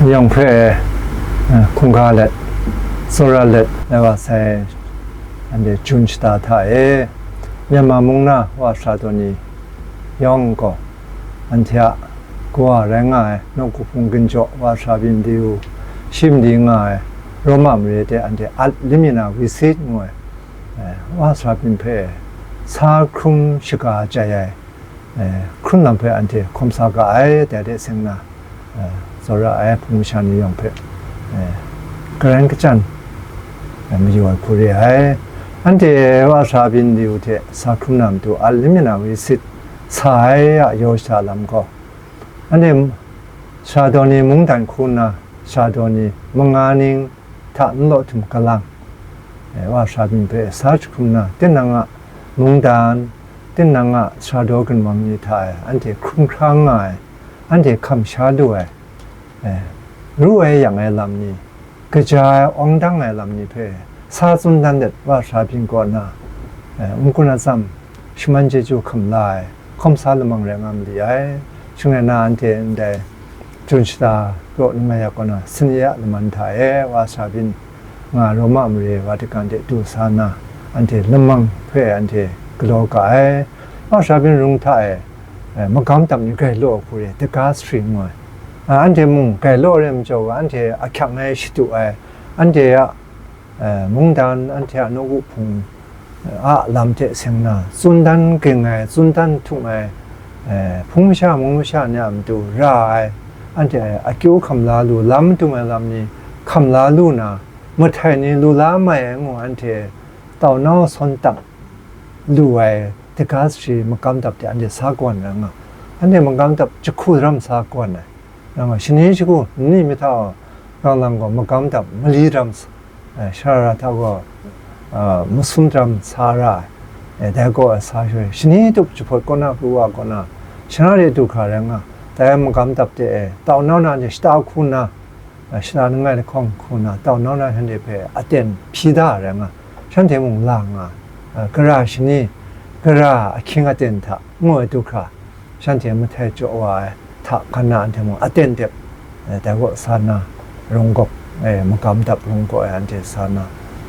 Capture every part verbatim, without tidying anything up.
Yawng hpe, eh, hkungga let, tsawra let, ai wa sai, anhte Jun shata hta e, Myanmar mung na wa sara daw ni yawng gaw, anhte a kawa rai nga ai, nawku hpung ginjaw wa sara byin diu, shi madi nga ai, Roma mare de anhte At Limina Wisit ngu ai, eh, wa sara byin hpe sa hkrum shaga jai ai, eh, hkrun lam hpe anhte hkawm sa ga ai, dai de seng na, eh, tsawra ai hpung masha ni yawng hpe, eh, garan kachyan, eh, mayu ai hku re ai. Anhte wa sara byin diu hte sa hkrum na matu At Limina Wisit sa ai a yaw shada lam gaw, anhte sara daw ni mungdan hku nna, sara daw ni manga ning hta n law htum galang, eh, wa sara byin hpe sa jahkrum na, tinang a mungdan, tinang a sara daw ginwang ni hta e anhte hkrum hkra nga ai, anhte hkam sha lu ai, eh, ru ai yang ai lam ni, kaja ai awng dang ai lam ni hpe sa tsun dan let wa sara byin kaw na, eh, n-gun atsam shaman chyeju hkam la ai, hkawm sa lamang rai nga ma li ai. Shing rai na, anhte ndai Jun shata raw n nga yak kaw na, Sin-e-a laman hta e wa sara byin nga Roma mare Vatican de du sa na, anhte lamang hpe anhte galaw ga ai. Wa sara byin rung hta e, eh, magam dap ni grai law ai hku re, dega sahri ngu ai. Ah, anhte mung grai law re ai majaw, anhte ahkyang ai shadu ai, anhte a eh, mungdan anhte a nawku hpung, eh, a lam hte seng na, tsun dan ging ai, tsun dan htung ai, eh, hpung masha, mung masha ni a matu ra ai, anhte akyu hkam la lu, lam madung ai lam ni hkam la lu na, mahtai ni lu la mai ai ngu anhte tau nau sawn tap lu ai, dega sahri magam dap de anhte sa kawan ai nga, anhte magam dap jahku daram sa kawan ai. Nang gaw shani shagu nni mi hta gaw, lang lang gaw magam dap mali daram, eh, sharara hta gaw, eh, masum daram sa ra ai, eh, dai gaw sa shoi, shani tup jahpawt kaw na, pru wa kaw na, shana de du hkra rai nga, dai magam dap de e, tau nau na ni shata hku nna, eh, shata langai lahkawng hku nna, tau nau na shanhte hpe aten hpyi da ai rai nga, shanhte mung la nga, eh, gara shani, gara ahkying aten hta ngu ai du hkra, shanhte mahtai jaw wa ai hta hkan na anhte mung aten dep, eh, dai kaw sa na, rung gawk, eh, magam dap rung gawk ai anhte sa na,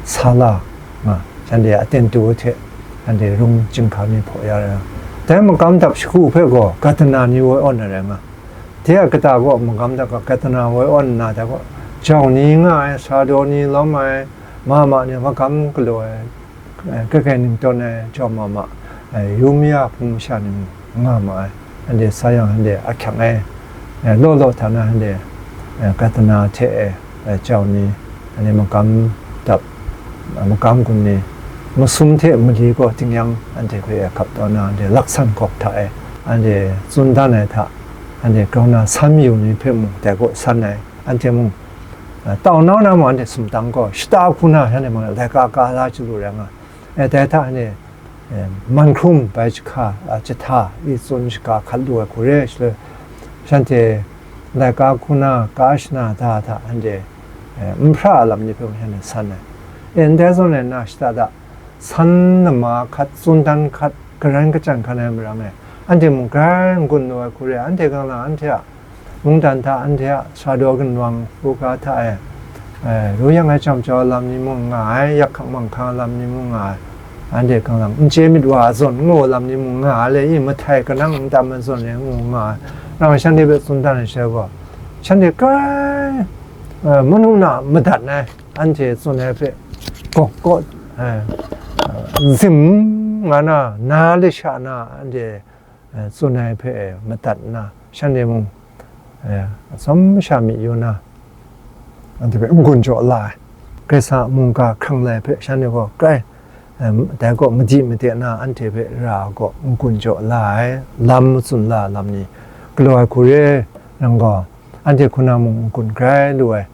sa la nga, shanhte aten du hte, shanhte rung chyinghka mi hpaw ya ai. Dai magam dap shagu hpe gaw, gadana ni woi awn ai rai nga. De a kata gaw magam dap ga gadana woi awn nna, dai gaw jau ni nga ai, sara daw ni lawm ai, mama ni magam galaw ai, eh, kai kai ning tawn ai jau ma ma, eh, yu mi a hpung masha ni mung nga ma ai. Anhte sa yang, anhte ahkyang ai, eh, law law hta na, anhte, eh, gadana hte e, eh, jau ni, anhte magam dap, eh, magam gun ni, masum hte mali gaw tingnyang anhte hpe e hkap taw na, anhte laksan gawk hta e, anhte tsun dan ai hta, anhte grau na san mayu ni hpe mung dai gaw san ai, anhte mung, eh, tau nau na mung anhte sumtang gaw shata hku na, shanhte mung laika ka la chyalu rai nga. Eh, dai hta anhte, eh, man hkrum bai jahka, a, jahta, i tsun shaga hkat lu ai hku re, shaloi shanhte laika hku na, ka shana da hta anhte, eh, n hpra ai lam ni hpe mung shanhte san ai. Eh, ndai zawn e na shata da, san lama hkat, tsun dan hkat, garan kachyan hkan ai marang e, anhte mung grai n-gun lu ai hku re, anhte gangla anhte a mungdan hta anhte a sara daw ginwang hkruga hta e, eh, ru yang ai jam jau lam ni mung nga ai, yak hkang mang hkang lam ni mung nga ai, anhte ganglang n chye myit wa ai zawn ngu lam ni mung nga ai, le i mahtai kanang n tam ai zawn e ngu nga ai, nang shanhte hpe tsun dan ai sha gaw, shanhte grai, eh, manu na madat ai, anhte tsun ai hpe gawk gaw, eh, zim nga na, na lasha na, anhte eh, tsun ai hpe, eh, madat nna, shanhte mung, eh, atsawm sha myi yu na, anhte hpe n-gun jaw la ai. Karai Kasang a mungga hkrang lai hpe shanhte gaw grai, eh, dai gaw madi made na anhte hpe ra ai gaw n-gun jaw la ai, lam matsun la ai lam ni galaw ai hku re ai, nang gaw anhte hku na mung n-gun grai lu ai.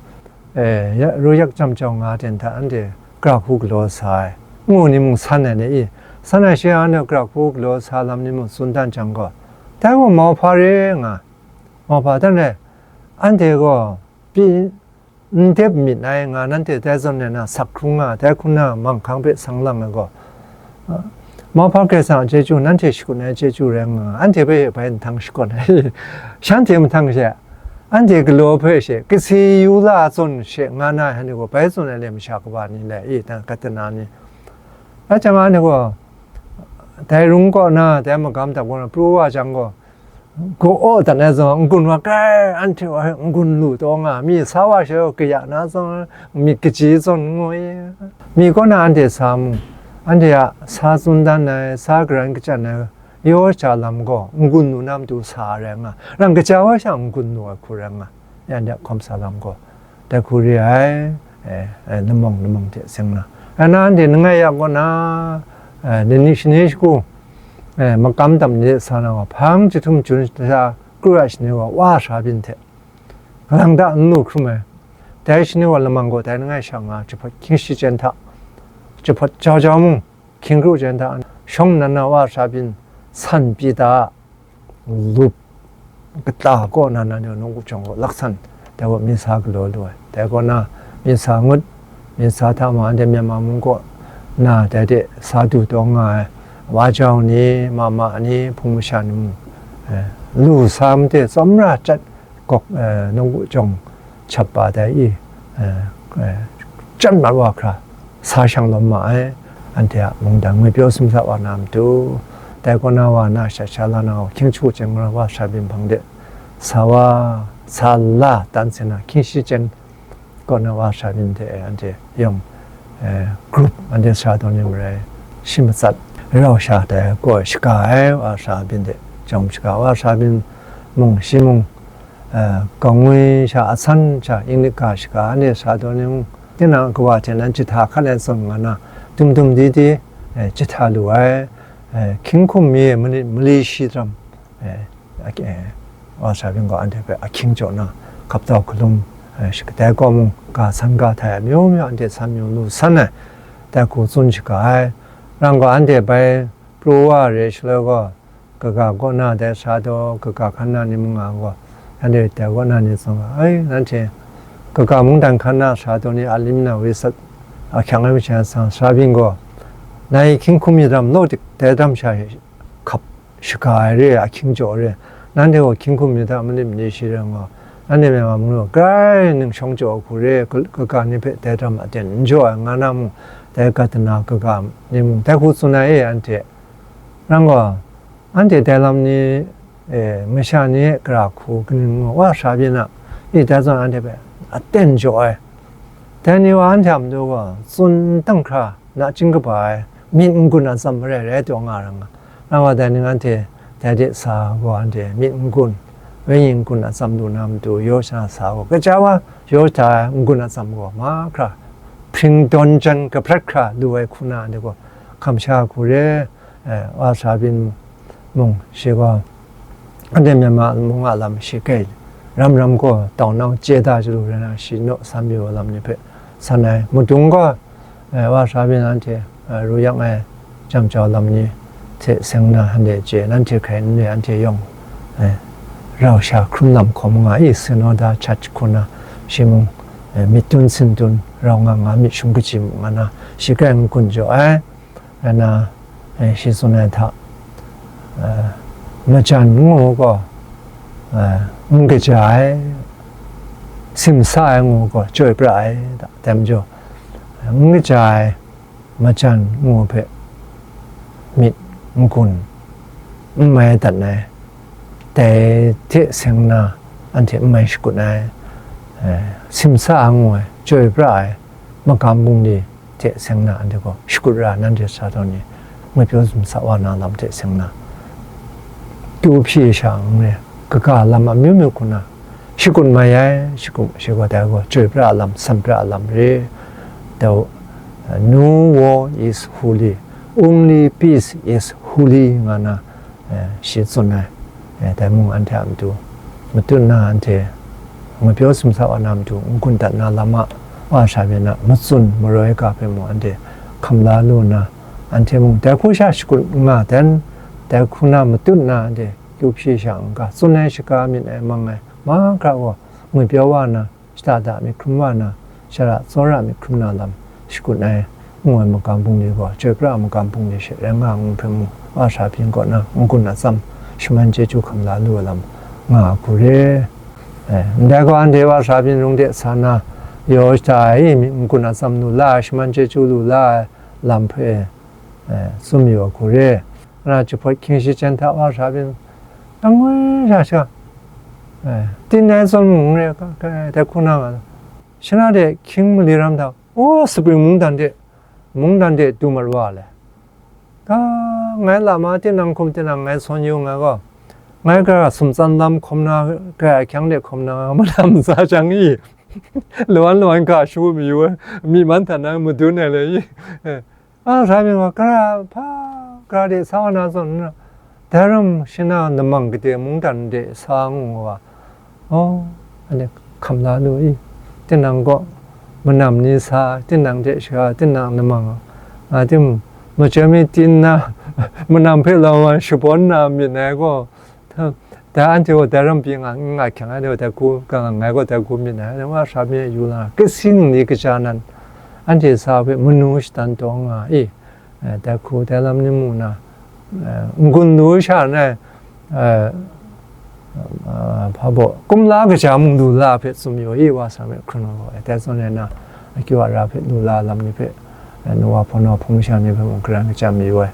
Eh, ya, ru yak jam jau nga ten hta anhte gara hku galaw sa ai, ngu ni mung san ai ni i? San ai she anhte gara hku galaw sa lam ni mung tsun dan jang gaw, dai gaw mauhpa re nga, mauhpa dan rai, anhte gaw pyi n dep myit ai nga, nanhte dai zawn rai na sak hkrung nga, dai hku na manghkang hpe sang lang ai gaw, Mauhpa Karai Kasang a chyeju, nanhte shakut ai chyeju rai nga, anhte hpe bai nhtang shakawn ai, shanhte mahtang she, anhte galaw hpe she, kasi yu la zawn she nga na, anhte gaw bai tsun ai le masha kaba ni le, i, dan, katana ni. A jang anhte gaw, dai rung kaw na, dai magam dap kaw na, pru wa jang gaw, gaw aw dat ai zawn, n-gun wa kai, anhte wa n-gun lu taw nga, mi sa wa she, kaya na zawn, myit kaji zawn ngu i. Mi kaw na anhte sa mu, anhte a sa tsun dan ai, sa garan kachyan ai, yaw sha lam gaw, n-gun lu na matu sa rai nga, rang kaja wa sha n-gun lu ai hku rai nga, yan de hkawm sa lam gaw, dai hku re ai, eh, eh, lamawng lamawng hte seng na. Rai na, anhte langai ya kaw na, eh, lani shani shagu, eh, magam dam ni sa na wa, hpang jahtum jun sha kru ya shani wa, wa sha byin hte, galang da n lu hkrum ai. Dai shani wa lamang gaw, dai langai sha nga, jahpawt hkying shi jen hta, jahpawt jau jau mung, hkying kru jen hta, shawng nnan na wa sha byin, san pyi da, lup, kata kaw na na ni nawku jawng gaw laksan, dai gaw myit sa galaw lu ai. Dai kaw na, myit sa ngut, myit sa hta ma, anhte Myanmar mung kaw na, dai de sa du taw nga ai, wa jau ni, mama ni, hpung masha ni mung, eh, lu sa made, tsawmra chyat, gawk, eh, nawku jawng chap pa dai i, eh, eh, chyat mat wa hkra, sa shang lawm ma ai, anhte a mungdan ngwi pyaw sumsa wa na matu, dai kaw na wa na sha sha la na wa, hkying shagu jen gaw wa sha byin hpang de, sa wa, sa la dan se na, hkying shi jen kaw na wa sha byin hte, anhte yawng, eh, group, anhte sara taw ni marai, shi matsat, rau sha dai kaw shaga ai, wa sha byin hte, jawm shaga, wa sha byin mung, shi mung, eh, kangwi sha, asan sha, inglik ga shaga, anhte sara taw ni mung, tinang kawa hte nan jahta hkan ai zawn nga na, dum dum di di, eh, jahta lu ai, eh, hkying hkum mi e mali, mali shi daram, eh, a, eh, wa sha byin gaw anhte hpe ahkying jaw na, hkap tau hkalum, eh, shi kadai kaw mung, ga san ga htai amyu myu anhte san yu lu san ai, dai hku tsun shaga ai. Rang gaw, anhte bai pru wa re shaloi gaw, kaga kaw na dai sara taw, kaga hkan na ni mung nga gaw, anhte dai kaw na ni tsun ga, "Ai, nanhte kaga mungdan hkan na sara taw ni a lim na woi sat, ahkyang ai masha sang, sara byin gaw, nai hkying hkum mi daram law dik, dai daram sha hkap shaga ai re, ahkying jaw re, nanhte gaw hkying hkum mi hta mali mali shi rai nga, nanhte Myanmar mung gaw grai ning shawng jaw ai hku re, ka-, kaga ni hpe dai daram aten n jaw ai nga na mung, dai katana kaga ni mung, dai hku tsun ai e, anhte." Rang gaw, anhte dai lam ni, e, masha ni e gara hku kaning ngu wa sara byin a, i, dai zawn anhte hpe aten jaw ai. Dai ni wa anhte a matu gaw, tsun n dang hkra, nachying kaba ai, myit n-gun atsam marai rai taw nga ra nga. Rang gaw, dai ning anhte dai de sa gaw, anhte myit n-gun, wenyi n-gun atsam lu na matu, yaw sha sa gaw, kaja wa yaw sha ai n-gun atsam gaw, mahkra, hpring dawn jan kahprat hkra lu ai hku na, anhte gaw, hkam sha hku re, eh, wa sara byin mung, shi gaw, anhte Myanmar mung a lam shi kai, ram ram gaw, tau nau chye da chyalu rai na, shi naw san pyi wa lam ni hpe san ai. Mudung gaw, eh, wa sara byin anhte, eh, ru yang ai, jam jau lam ni hte seng na, anhte chye, nanhte hkrai n re, anhte yawng, eh, rau sha hkrum lam hkawm nga i, Synod Church hku na, shi mung, eh, myit tun sin tun, rau nga nga myit shum kaji mung nga na, shi kai n-gun jaw ai. Rai na, eh, shi tsun ai hta, eh, majan ngu gaw, eh, n kaja ai, simsa ai ngu gaw, chyoi pra ai, dai majaw, n kaja ai majan ngu hpe myit n-gun, n mai dat ai, dai hte seng na, anhte n mai shakut ai, eh, simsa ai ngu ai, chyoi pra ai, magam bungli hte seng na, anhte gaw shakut ra, nanhte sara taw ni ngwi pyaw sumsa wa na lam hte seng na, kyu hpyi sha n re, kaga lam amyu myu hku na shakut mai ai, shakut, shi gaw dai gaw chyoi pra lam, san pra lam re, the, uh, no war is holy, only peace is holy, nga na, eh, shi tsun ai, eh, dai mung anhte a matu, matut na anhte ngwi pyaw sumsa wa na matu, n-gun dat na lam a, wa sha byin a matsun maroi ga hpe mung anhte hkam la lu nna, anhte mung dai hku sha shakut nga dan, dai hku na matut na anhte kyu hpyi sha n ga, tsun ai shaga myit ai mang ai mahkra gaw ngwi pyaw wa na, shada da myit hkrum wa na, shara tsawra myit hkrum na lam shakut ai, ngu ai magam bungli gaw, chyoi pra ai magam bungli she rai nga ai ngu hpe mung, wa sha byin kaw na n-gun atsam shaman chyeju hkam la lu ai lam nga ai hku re. Ndai gaw anhte wa sara byin rung de sa na, yaw shada ai, n-gun atsam lu la ai, shaman chyeju lu la ai lam hpe, tsun mayu ai hku re. Nna jahpawt hkying shi jen hta wa sara byin, angoi sha sha, tin ai zawn mung n re, dai hku na nga, shana de hkying mali ram hta, o, spring mungdan de, mungdan de du maru a le. Ga, ngai lama tinang hkum tinang ngai sawn yu nga gaw, ngai gara sumtsan lam hkawm na, gara ahkyang de hkawm na, malam sa jang i, lawan lawan ga shu mayu ai, myi man hta na madun ai le i, a, sa myit gaw, gara hpa, gara de sa wa na zawn, dai ram shana namang gade mungdan de sa ngu wa, o, anhte hkam la lu i, tinang gaw manam ni sa, tinang hte sha, tinang namang, nga tim, majoi mi tin na, manam hpe lawan shabawn na myit ai gaw, dai anhte gaw dai ram pyi nga, n nga hkyang, anhte gaw dai hku, kang ngai gaw dai hku myit ai, wa sara myit yu la, kasi ningli kaja nan, anhte sa hpe manu shadan taw nga i, dai hku, dai lam ni mu na, n-gun lu sha n rai, hpa baw, kumla kaja mung lu la hpe tsun mayu i, wa sara myit hkrum gaw, dai zawn e na, akyu ara hpe lu la lam ni hpe, nu wa hpawng nau hpung masha ni hpe mung karan kaja mayu ai.